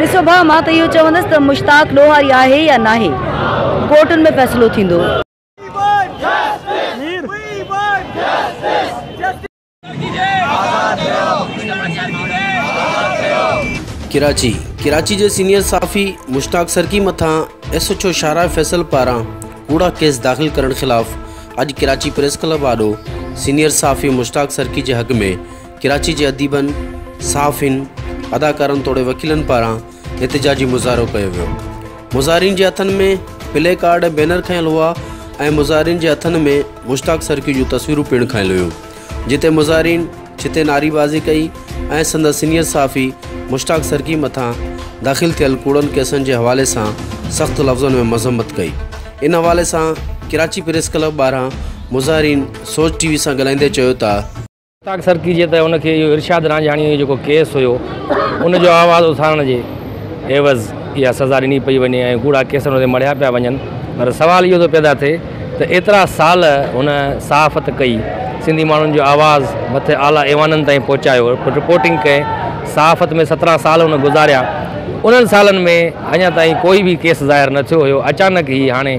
ڏسو ڀاء مان ته اهو چوندس ته مشتاق ڏوهاري آهي يا ناهي ڪورٽن ۾ فيصلو ٿيندو. ڪراچي، ڪراچي جي سينيئر صحافي مشتاق سرڪي مٿان S H O Shahrah Faisal پاران ڪوڙا ڪيس داخل ڪرڻ خلاف اڄ ڪراچي پريس ڪلب آڏو سينيئر صحافي مشتاق سرڪي جي حق ۾ ڪراچي جي اديبن، صحافين، اداڪارن توڙي وڪيلن پاران احتجاجي مظاهرو ڪيو ويو. مظاهرين جي هٿن ۾ پلي ڪارڊ ۽ بينر کنيل هئا ۽ مظاهرين جي هٿن ۾ مشتاق سرڪي جون تصويرون پڻ کنيل هيون جتي مظاهرين ڇتي نعريبازي ڪئي ۽ سندس سينيئر صحافي مشتاق سرڪي مٿان داخل ٿيل ڪوڙن ڪيسن جي حوالي سان سخت لفظن ۾ مذمت ڪئي ان حوالي سان ڪراچي پريس ڪلب ٻاهران مظاهرين سوچ ٽي وي سان ڳالهائيندي چيو ته. مشتاق سرڪي جي ته ان کي اهو ارشاد رانجهاڻي جو جيڪو ڪيس هيو ان جو آواز اٿارڻ جي عيوض اها سزا ڏني پئي وڃي ۽ ڪوڙا ڪيس ان تي مڙهيا پيا وڃن پر سوال اهو ٿو پيدا ٿئي ته ايترا سال هن صحافت ڪئي سنڌي ماڻهن جو آواز مٿي اعليٰ ايوانن تائين پهچايو رپورٽنگ ڪئي صحافت ۾ سترهن سال هن گذاريا انهن سالن ۾ اڃا تائين ڪوئي به ڪيس ظاهر نه ٿيو هيو اچانڪ هي هاڻي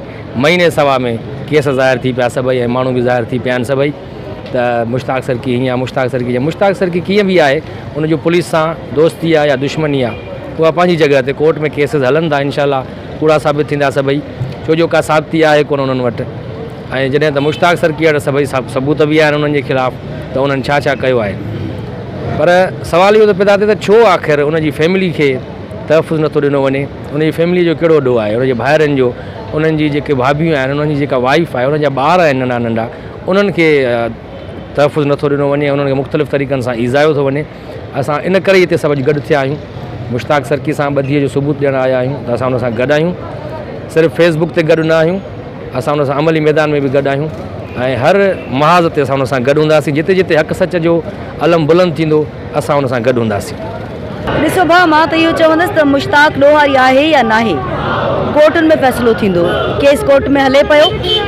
مهيني سوا ۾ ڪيس ظاهر ٿي پيا سڀئي ۽ ماڻهو به ظاهر ٿي پيا آهن سڀئي ته مشتاق سرڪي هيئن آهي مشتاق سرڪي هيئن مشتاق سرڪي ڪيئن به آهي ان جو پوليس سان دوستي آهي يا دشمني آهي اها پنهنجي جڳهه تي ڪورٽ ۾ ڪيسز هلن ٿا انشاء الله ڪوڙا ثابت ٿيندا سڀئي ڇو جو ڪا ثابتي آهي ڪونه انهن وٽ ۽ جڏهن ته مشتاق سرڪي وٽ سڀئي ثبوت به آهن انهن جي خلاف ته انهن ڇا ڇا ڪيو آهي پر سوال اهو ٿو پيدا ٿئي ته ڇو آخر ان جي فيملي کي تحفظ نٿو ڏنو وڃي ان جي فيملي جو ڪهڙو ڏوهه آهي ان جي ڀائرن جو انهن جي جيڪي ڀاڀيون آهن انهن جي جيڪا وائيف آهي انهن جا ٻار آهن ننڍا ننڍا انهن کي تحفظ نٿو ڏنو وڃي انهن کي مختلف طريقن سان ايذايو ٿو وڃي اسان ان ڪري هتي سڀ اڄ گڏ ٿيا آهيون مشتاق سرڪي سان ٻڌيء جو ثبوت ڏيڻ آيا آهيون ته اسان ان سان گڏ آهيون صرف فيس بڪ تي گڏ نه آهيون اسان ان سان عملي ميدان ۾ به گڏ آهيون ۽ هر محاذ تي اسان ان سان گڏ هونداسين جتي جتي حق سچ جو علم بلند ٿيندو اسان ان سان گڏ هونداسين. ڏسو ڀاء مان ته اهو چوندس ته مشتاق ڏوهاري آهي يا ناهي ڪورٽن ۾ فيصلو ٿيندو ڪيس ڪورٽ ۾ هلي پيو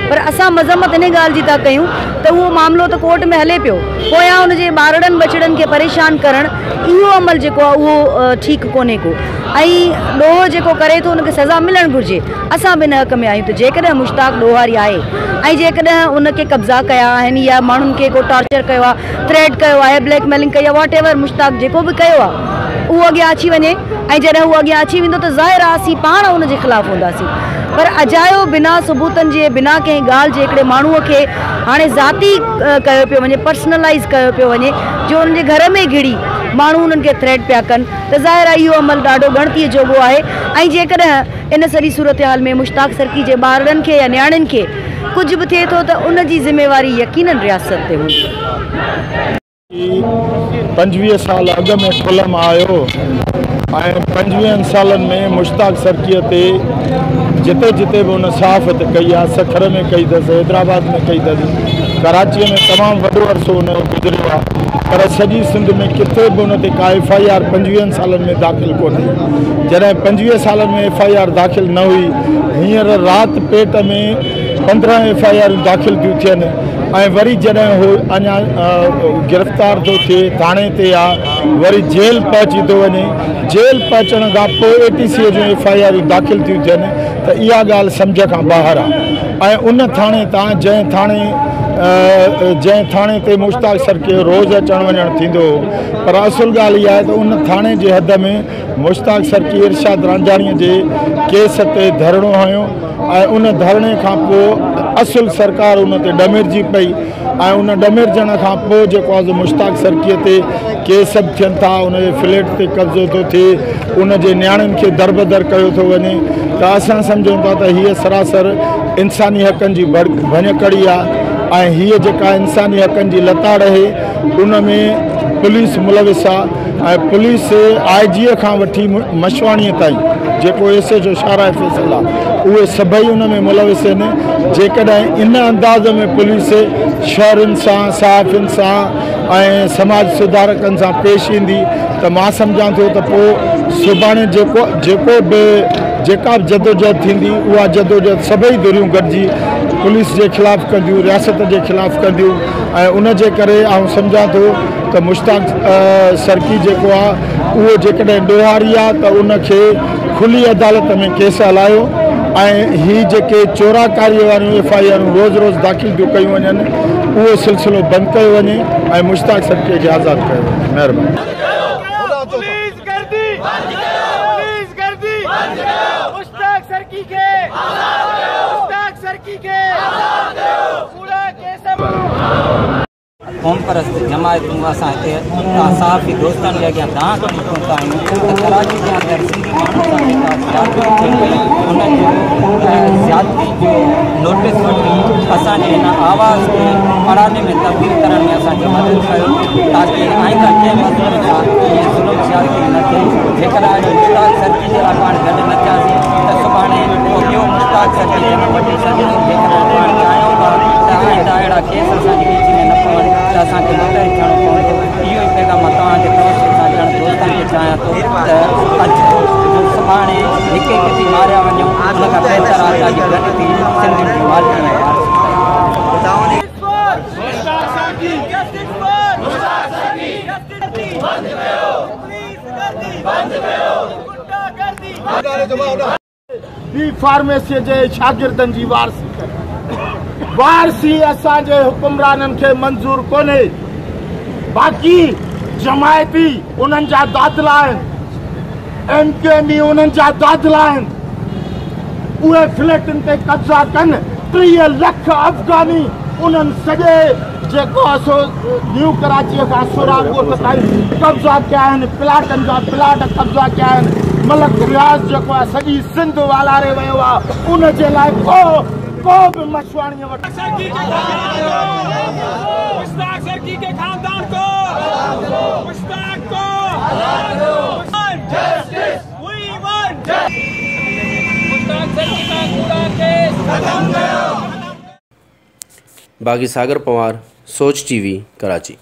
پر اسان مذمت انهي ڳالهه جي ٿا ڪيون ته اهو معاملو ته ڪورٽ ۾ هلي پيو پويان ان جي ٻارڙن ٻچڙن کي پريشان ڪرڻ اهو عمل جيڪو آهي اهو ٺيڪ ڪونهي ڪو ۽ ڏوهه جيڪو ڪري ٿو ان کي سزا ملڻ گهرجي اسان به ان حق ۾ آهيون ته جيڪڏهن مشتاق ڏوهاري آهي ۽ جيڪڏهن ان کي قبضا ڪيا آهن يا ماڻهن کي ڪو ٽارچر ڪيو آهي ٿريٽ ڪيو آهي بليڪ ميلنگ ڪئي آهي واٽ ايور مشتاق جيڪو به ڪيو آهي اهو اڳيان اچي وڃي ۽ جڏهن هو اڳيان اچي ويندو ته ظاهر آهي اسين پاڻ ان جي خلاف هونداسين پر اجايو بنا ثبوتن جي بنا ڪنهن ڳالهه جي هڪڙي ماڻهو کي هاڻي ذاتي ڪيو پيو وڃي پرسنلائز ڪيو پيو وڃي جو انهن جي گهر ۾ گهڙي ماڻهو انهن کي ٿريٽ پيا ڪن ته ظاهر آهي اهو عمل ڏاڍو ڳڻتي جوڳو آهي ۽ جيڪڏهن ان سڄي صورتحال ۾ مشتاق سرڪي جي ٻارڙن کي يا نياڻين کي ڪجهه به ٿئي ٿو ته ان جي ذميواري يقينن رياست تي هوندي. 25 سال اڳ ۾ ٺلهه مان آيو ۽ پنجويهن سالن ۾ مشتاق سرڪيء تي جتي جتي به هن صحافت ڪئي آهي، سکر ۾ ڪئي اٿس، حيدرآباد ۾ ڪئي اٿس، ڪراچيء ۾ تمام وڏو عرصو هن جو گذريو آهي پر سڄي سنڌ ۾ ڪٿي به هن تي ڪا ايف I R پنجويهن سالن ۾ داخل ڪونهي. جڏهن 25 سالن ۾ ايف I R داخل نه هئي، هينئر رات پيٽ ۾ 15 ايف I آرون داخل ٿيون ٿين ۽ وري جڏهن هو اڃا گرفتار ٿو ٿئي ٿاڻي تي آ وري جيل پهچي ٿو وڃي، جيل پهچڻ کان پوء اي ٽي سي جون ايف I آرون داخل ٿيون ٿين ته اها ڳالهه سمجهه کان ٻاهر آ ۽ ان ٿاڻي تان جنهن ٿاڻي جنهن ٿاڻي تي مشتاق سرڪي جو روز اچڻ وڃڻ ٿيندو هو پر اصل ڳالهه اها آهي ته ان ٿاڻي جي حد ۾ مشتاق سرڪي ارشاد رانجهاڻي جي ڪيس تي ڌرڻو هنيو ۽ ان ڌرڻي کان پوء اصل سرڪار ان تي ڏمرجي پئي ۽ ان ڏمرجڻ کان پوء جيڪو آهي سو مشتاق سرڪي تي ڪيس به ٿين ٿا ان جي فليٽ تي قبضو ٿو ٿئي ان جي نياڻين کي دربدر ڪيو ٿو وڃي ته اسان سمجهون ٿا ته هيء سراسر انساني حقن جي ڀڃڪڙي آهي ۽ هيء جيڪا انساني حقن جي لتاڙ آهي ان ۾ پوليس ملوث آهي ۽ پوليس I جي کان وٺي مشواڻي تائين جيڪو ايس ايڇ او شاهراهه فيصل آهي اهي سڀئي ان ۾ ملوث آهن جيڪڏهن ان انداز ۾ پوليس شهرين سان صحافين سان ۽ سماج سڌارڪن سان پيش ايندي ته مان سمجهان ٿو ته پوء سڀاڻي جيڪو جيڪو به جيڪا به جدوجهد ٿيندي اها جدوجهد سڀئي ڌريون گڏجي पुलिस जे ख़िलाफ़ कंदियूं, रियासत जे ख़िलाफ़ कंदियूं। ऐं उन जे करे आउं सम्झां थो त मुश्ताक सरकी जेको आहे उहो जेकॾहिं ॾोहारी आहे त उनखे खुली अदालत में केस हलायो ऐं ही जेके चोराकारीअ वारियूं एफ I आरूं रोज़ रोज़ दाख़िल पियूं कयूं वञनि उहो सिलसिलो बंदि कयो वञे ऐं मुश्ताक सरकीअ खे आज़ादु कयो वञे। महिरबानी। क़ौम परस्त जमायतूं असां हिते सहाफ़ी दोस्तनि जे अॻियां दांह खणी पहुता आहियूं त कराची जे अंदरि सिंधी माण्हुनि सां जेका ज़्यादती थी पई उन जो ज़्यादती जो नोटिस वठी असांजे हिन आवाज़ खे पड़ाने में तब्दील करण में असांजी मदद कयो ताकी आइंदा कंहिं मज़लूम सां ईअं ज़ुल्म ज़्यादती न थिए। जेकॾहिं अॼु मुश्ताक सरकी जे लाइ पाण गॾु न थियासीं त सुभाणे को ॿियो मुश्ताक सरकी जनम वठी सघे थो। जेकॾहिं पाण चाहियूं था त आइंदा अहिड़ा केस असांजी ॻिची में न पवनि त असांखे मुतहिद थियणो पवंदो। इहो ई पैगाम मां तव्हांजे तवसुल सां ॾियणु दोस्तनि खे चाहियां थो त अचो सुभाणे हिकु हिकु थी मारिया वञूं, उन खां बहितर आहे त अॼु गॾु थी सिंधियुनि जी मालिकी ऐं वारसी। बी फार्मेसीअ जे शागिर्दनि जी वारसी करे, वारसी असांजे हुकुमराननि खे मंज़ूर कोन्हे। बाक़ी जमायती उन्हनि जा दादला आहिनि, एम क्यू एम ई उन्हनि जा दादला आहिनि, उहे फ्लैटनि ते कब्ज़ा कनि। 30 लख अफ़गानी उन्हनि सॼे जेको आहे सो न्यू कराचीअ खां सुरा ॻोठ ताईं कब्ज़ा कया आहिनि, प्लाटनि जा प्लाट कब्ज़ा कया आहिनि। मलक रियाज़ जेको आहे सॼी सिंध वालारे वियो आहे, उन जे लाइ को को बि मशवाणीअ वटि। मुश्ताक सरकी के खानदान को, मुश्ताक को justice, we want Mushtaq Sarki का कूड़ा केस खत्म करो। बागी सागर पवार, सोच टीवी, कराची।